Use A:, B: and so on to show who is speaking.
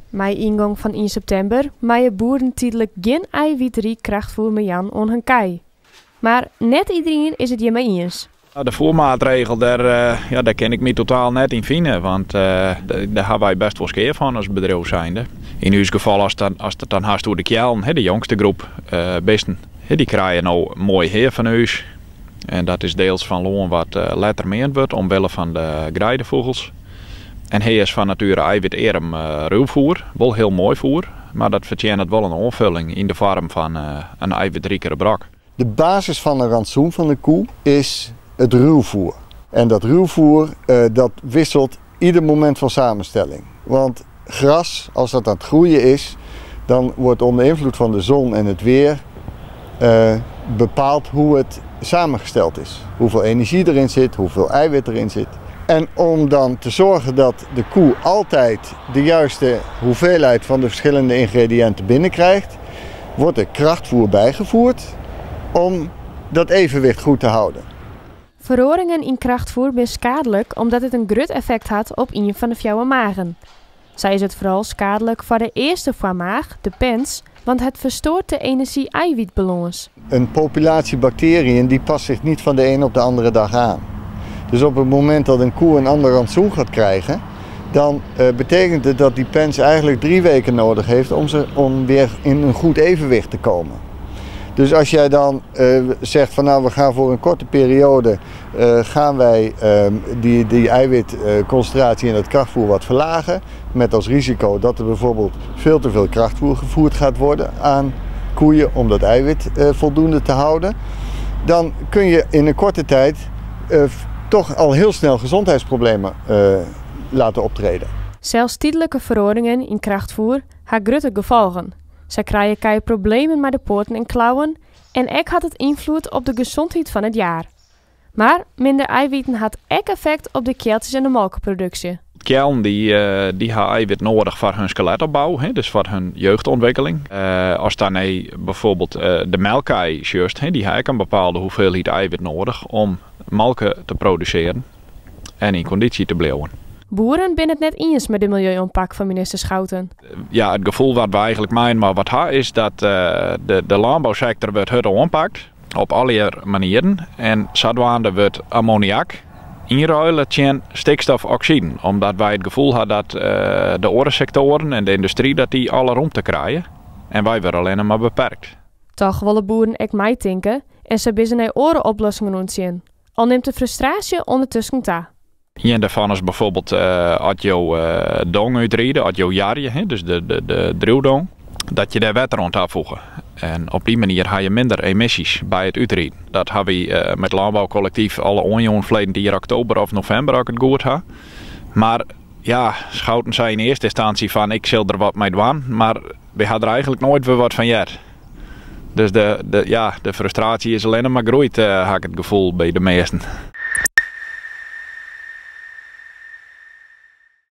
A: Mei yngong fan ien septimber meie boeren tydlik gjin eiwytryk krachtfoer mear jaan oan hun kij. Mar net iderien is it hjirmei iens.
B: De foermaatregel, dêr, ja, dêr kin ik my totaal net yn fine, want dêr ha wy best wol skea fan as bedriuw zijnde. Yn ús gefal, ast it dan hast oer de keallen, de jongste groep bisten, dy krije no moai hea fan ús. En dat is deels fan lân wat letter meand wurdt omwille fan de greidefûgels. En hea is fan natuere eiwitearm ruwfoer, wol hiel moai foer, mar dat fertsjinnet wol in oanfulling yn de foarm fan in eiwitrikere brok.
C: De basis fan in rantsoen fan in koe is it ruwfoer. En dat ruwfoer dat wisselt ieder momint fan samenstelling. Want gras, as dat aan it groeien is, dan wordt onder invloed van de zon en het weer bepaald hoe het samengesteld is. Hoeveel energie erin zit, hoeveel eiwit erin zit. En om dan te zorgen dat de koe altijd de juiste hoeveelheid van de verschillende ingrediënten binnenkrijgt, wordt er krachtvoer bijgevoerd om dat evenwicht goed te houden.
A: Feroaringen yn krachtfoer binne skealik omdat it in grut effekt hat op ien fan de fjouwer magen. Sa is it foaral skealik foar de earste foarmaach, de pens, want it fersteurt de enerzjy-eiwytbalâns.
C: Een populatie bacteriën die past zich niet van de een op de andere dag aan. Dus op het moment dat een koe een ander rantsoen gaat krijgen, dan betekent het dat die pens eigenlijk 3 weken nodig heeft om weer in een goed evenwicht te komen. Dus als jij dan zegt van nou, we gaan voor een korte periode gaan wij die eiwitconcentratie in het krachtvoer wat verlagen, met als risico dat er bijvoorbeeld veel te veel krachtvoer gevoerd gaat worden aan koeien om dat eiwit voldoende te houden, dan kun je in een korte tijd toch al heel snel gezondheidsproblemen laten optreden.
A: Sels tydlike feroaringen yn krachtfoer ha grutte gefolgen. Sa krije kij problemen mei de poaten en klauwen en ek hat it ynfloed op de gesondheid fan it jaar. Mar minder eiwiten hat ek effekt op de kealtsjes en de molkeproduksje.
B: Keallen dy ha eiwit nedich foar hun skeletopbou, hè, dus foar hun jeugdontwikkeling. As dan bijvoorbeeld de melkkij sjochst, hè, dy ha ek in bepaalde hoeveelheid eiwit nedich om molke te produsearjen en yn kondysje te bliuwen.
A: Boeren binne it net iens mei de miljeu-oanpak fan minister Schouten.
B: Ja, it gefoel wat we eigentlik meie mar wat ha is dat de lânbousektor wurdt hurd oanpakt op allegear manieren en sadwaande wurdt ammoniak ynruile tsjin stikstofoksiden, omdat wy it gefoel ha dat de oare sektoaren en de yndustry dat dy alle romte krije en wy wurde allinne mar beperkt.
A: Toch wolle boeren ek meitinke en sa binne se nei oare oplossingen oan it sjen. Al nimt de frustraasje ûndertusken ta.
B: Ien dêrfan is bijvoorbeeld as jo dong útride, as jo jarje, hè, dus de driuwdong, dat je dêr wetter oan tafoege. En op dy manier ha je minder emisjes by it útriden. Dat ha wy mei it lânboukollektyf al oanjûn ferleden jier oktober of novimber, as ik it goed ha. Mar ja, Schouten sei yn earste ynstânsje fan ik sil der wat mei dwaan, mar wy ha der eigentlik noait wer wat fan heard. Dus de frustraasje is allinne mar groeid, ha ik it gefoel by de measten.